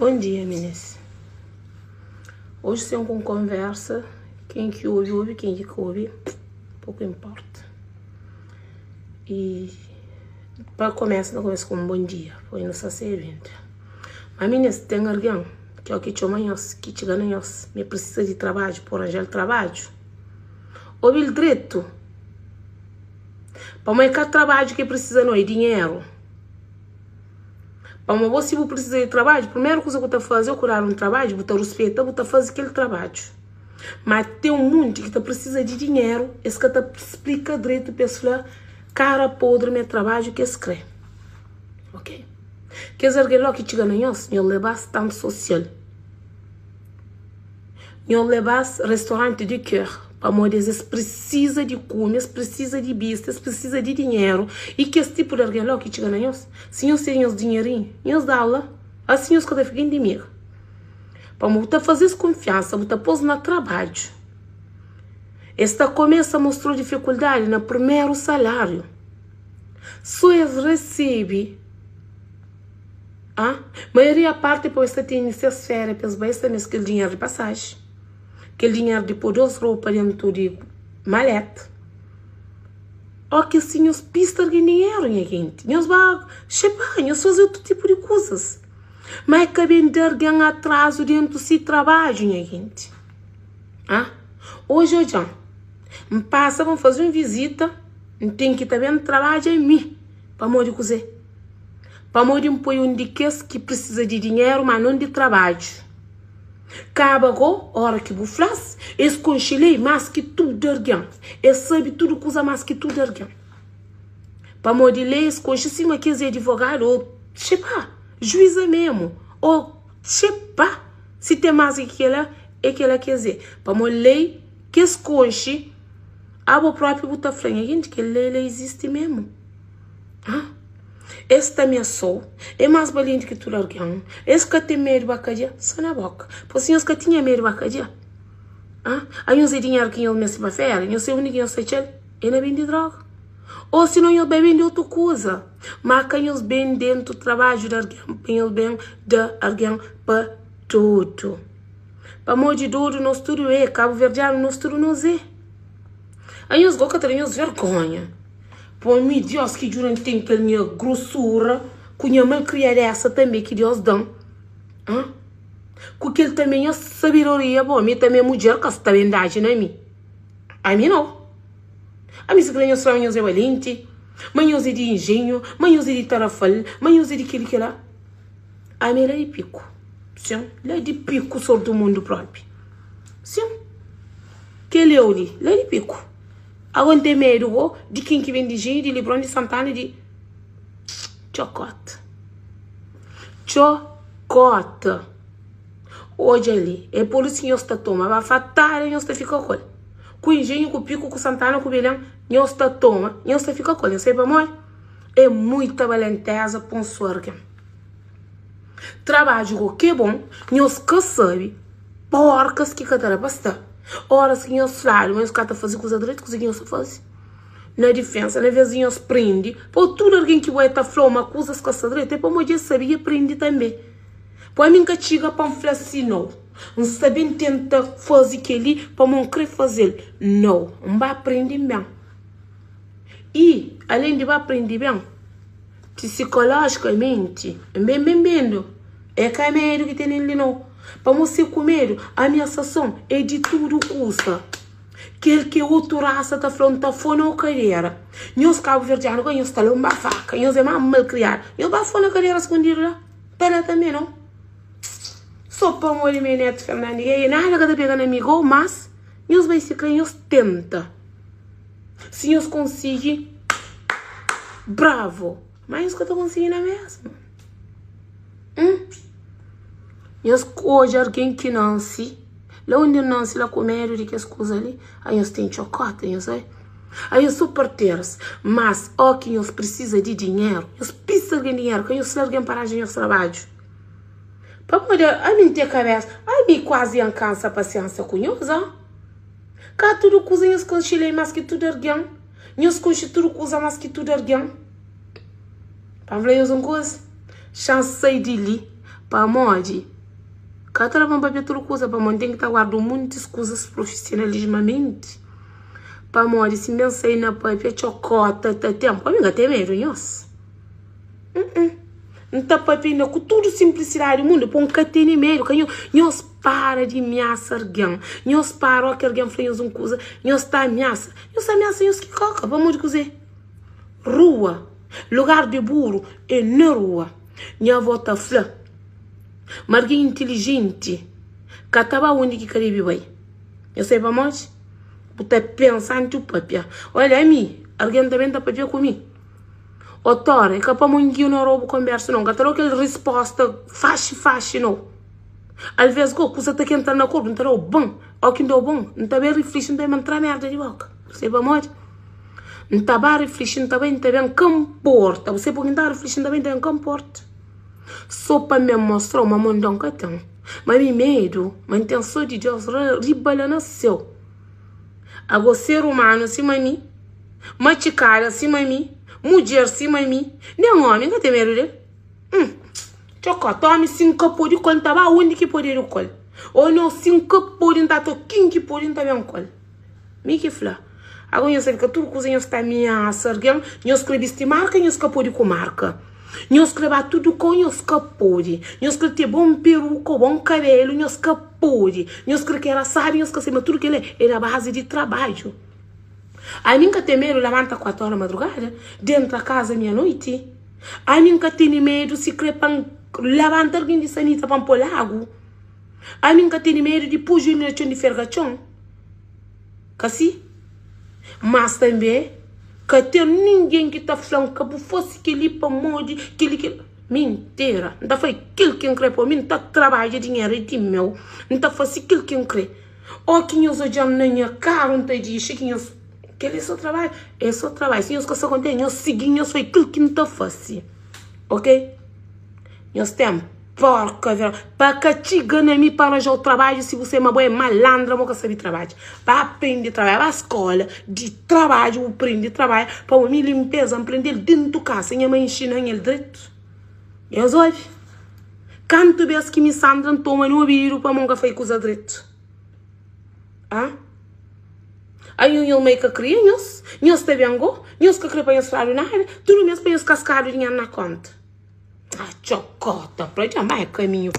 Bom dia minis. Hoje sem com conversa, quem que ouve, ouve, quem que ouve, pouco importa. E para começar, não começa com um bom dia, foi no sacerdente. Mas minis, tem alguém que é o que chama nós, que chega na nós, me precisa de trabalho, por arranjar trabalho. Ouve direito. Pamodi é ka trabadju ki el precisa no, é dinheru. Pamodi bo si bu precisa di trabadju, primeru kuza ku ta faze ô ku dadu un trabadju, bu ta ruspeta, bu ta faze kel trabadju. Ma ten un munti ki ta precisa di dinheru, es ka ta splika dretu pa es fla kara podri ma é trabadju ki es kre. Ok? Kes algen lo ki txiga na nhos, nhos leba-s tantu sosial. Nhos leba-s restaurante du coeur pamodi es es prisiza di kume, es prisiza di bisti, es prisiza di dinheru i kes tipu di algen logu ki txiga na nhos, si nhos ten nhos dinherinhu, nhos da-l la, asi nhos ka ta fika indimiga. Pamodi bu ta faze-s kunfiansa, bu ta pô-s na trabadju. Es ta kumesa mostra-u difikuldadi na primeru saláriu. So es resebe. A maioria parti pa es ta tene ses féria pa es bai es ta meste kel dinheru di pasaji, kel dinheru di poi dos ropa dentu di maleta. Ó ki si nhos pista algen dinheru nha genti, nhos ba xepa, nhos faze otu tipu di kuzas. Ma é ka ben da algen atrazu dentu si trabadju nha genti. A Oji odja-m, N pasa pa N faze un vizita, N ten ki ta ben trabadja mi. Pamodi kuzê? Pamodi N poi un di kes ki prisiza di dinheru, má non di trabadju. Kaba gó, óra ki bu fla-s, es konxe lei más ki tudu algen, es sabe tudu kuza más ki tudu algen. Pamodi lei es konxe sima kes é adivogadu ô, xepá, juíza memu, ô, xepá, si ten más ki kela, é kela ki es é. Pamodi lei ki es konxe, abo própi bu ta fla, Nha genti, kel lei la izisti memu. Ah, es ta amiasou, é más balenti ki tudu algen, es ka ten medu ba kadia, só na boka. Pô, si nhos ka tinha medu ba kadia, ah, anhos é dinheru ki nhos meste pa féria, nhos sabe undi ki nhos ta txal? É na bende droga. Ô si no nhos bai bende otu kuza, má ka nhos ben dentu trabadju di algen pa nhos ben da algen pa tudu. Pamodi dodu nos tudu é, kabuverdianu nos tudu nos é. Anhos gó ka ta da nhos vergonha. Pô mi Dios ki djuda N ten kel nha grosura ku nha malkriadesa tanbe ki Dios da-m ah ku kel tanbe nha sabedoria bo mi tanbe mudjer ka sta ben dadji na mi ami nau ami si kre nhos fla ma nhos é balenti ma nhos é di enjenhu ma nhos é di tarafal ma nhos é di kel kela ami é la di piku sin la di piku sor du mundu propi sin kel eu li la di piku. Ago N ten medu go di ken ki ben di Engenho, di Libron, di Santana, di Txokota. Txokota! Odja li, é pur isu ki nhos ta toma bafatada, nhos ta fika ku el. Ku Engenho, ku Piku, ku Santana, ku Belen, nhos ta toma, nhos ta fika ku el. Nhos sabe pamodi? É muita balenteza pa un sô argen. Trabadju go ke bon, nhos ka sabe porkas ki ka ta da pa sta. Oras ki nhos fladu ma nhos ka ta faze kuza dretu, kuza ki nhos ta faze? Na difensa, na vez di nhos prende, po tudu algen ki bo e ta fla-u ma kuzas ka sta dretu, é pamodi dja es sabe i e prende tanbe. Po ami N ka txiga pa N fla si nau. N sta ben tenta faze kel-li pamodi N kre faze-l. Nau, N ba prende ben. I, alen di ba prende ben, psikolójikamenti, N ben ben bendu. É ka medu ki tene-m li nau. Pamodi si ku medu, amiasason é di tudu kusa. Kel ki otu rasa ta fla, N ta fona-u kadera. Nhos kabuverdianu ka nhos ta lonba faka, nhos é más malkriadu. Nhos ba fona kadera skundidu la, ta da tanbe nau. So pamodi mi é Neto Fernandes Guegue, nada ka ta pega na mi go, mas nhos bai si kre nhos tenta. Si nhos konsigi, bravo! Mas nhos ka ta konsigi na mesmu. Hum? Nhos odja algen ki nansi, la undi N nansi la ku medu di kes kuza li, a nhos ten txokota, nhos sabe? A nhos so parteras, mas ó ki nhos prisiza di dinheru, nhos pisa algen dinheru, ka nhos fla algen paraja nhos trabadju. Pamodi ami N ten kabesa, ami kuazi N kansa pasiensa ku nhos, ó. Ka tudu kuza nhos konxe lei más ki tudu algen, nhos konxe tudu kuza más ki tudu algen. Pa N fla nhos un kuza, xa N sai di li, pamodi. Ka ta da pa N papia tudu kuza pamodi N ten ki ta guarda un montis kuzas profisionalismamenti. Pamodi si N ben sai na papia txokota ta ten. Pa mi N ka ten medu nhos. N N ta papia inda ku tudu sinplisidadi di mundu pa N ka tene medu. Ka nhos para di miasa argen. Nhos para óki argen fla nhos un kuza, nhos ta amiasa. Nhos ta amiasa nhos ki koka. Pamodi kuzê? Rua, lugar di buru é na rua. Nha avó ta fla ma argen intilijenti ka ta ba undi ki ka debe bai. Nhos sabe pamodi? Bu ta pensa antis bu papia. Olha ami, argen ta ben ta papia ku mi. Otora, é ka pamo N ignorou bu konbersu nau. N ka ta dau kel risposta faxi faxi nau. Alves go, kusa ta kenta na korpu, N ta dau bon. Ó ki N dau bon, N ta ben riflixi, N ta ben ma N tra merda di boka. Bu sabe pamodi? N ta ba riflixi, N ta bai, N ta ben, ka nporta. Bu sabe pamodi ki N ta ba riflixi, N ta bai, N ta ben, ka nporta. So pa mi mostrau ma mondon ka ten. Ma mi medu, ma N ten so di Deus riba la na seu. Ago ser umanu sima mi, matxikada sima mi, mudjer sima mi, nen omi N ka ten medu del. Hum, txokota, omi si N ka pode ku el N ta ba undi ki podedu ku el. O no, si N ka pode N ta atxa ken ki pode N ta ben ku el. Mi ki fla. Ago nhos ta fika tudu kuza nhos ta amiasa algen, nhos kre bisti marka nhos ka pode ku marka. Nhos kre ba tudu kau nhos ka pode. Nhos kre te bon peruka o bon kabelu nhos ka pode. Nhos kre kera sabi nhos ka sabi ma tudu kela e na bazi di trabadju. Ami N ka ten medu labanta 4 ora madrugada, dentra kaza mia noiti. Ami N ka tene medu si kre pa N labanta algen di sanita pa N pol agu. Ami N ka tene medu di pui juelhu na txon di ferga txon. Ka si? Mas tanbe, ka ten ningen ki ta fla-m ka bu fase kel-li pamodi kel-li kel. Mintira! N ta fai kel ki N kre pamodi mi N ta trabadja dinheru é di meu. N ta fase kel ki N kre. Ó ki nhos odja-m na nha karu N ta dixi ki nhos. Kel-li é so trabadju? É so trabadju. Si nhos ka sta kontenti, nhos sigi-m nhos fai kel ki N ta fase. Ok? Nhos ten porka ver pa ka txiga na mi pa ranjau trabadju si bu sai ma bo é malandra bo ka sabi trabadja ba prende trabadja ba skola di trabadju bu prende trabadja pamo mi limpeza n prendel dentu kasa nha mai inxinan el dretu nhos obi kantu bes ki mi sandra n toma na obidu pamo n ka fai kuza dretu ah ai nhos mai ka kria nhos nhos ta ben go nhos ka kre pa nhos fladu nada tudu mes pa nhos kaskadu dinheru na konta. Ah txokota, pra dja ma é kaminhu.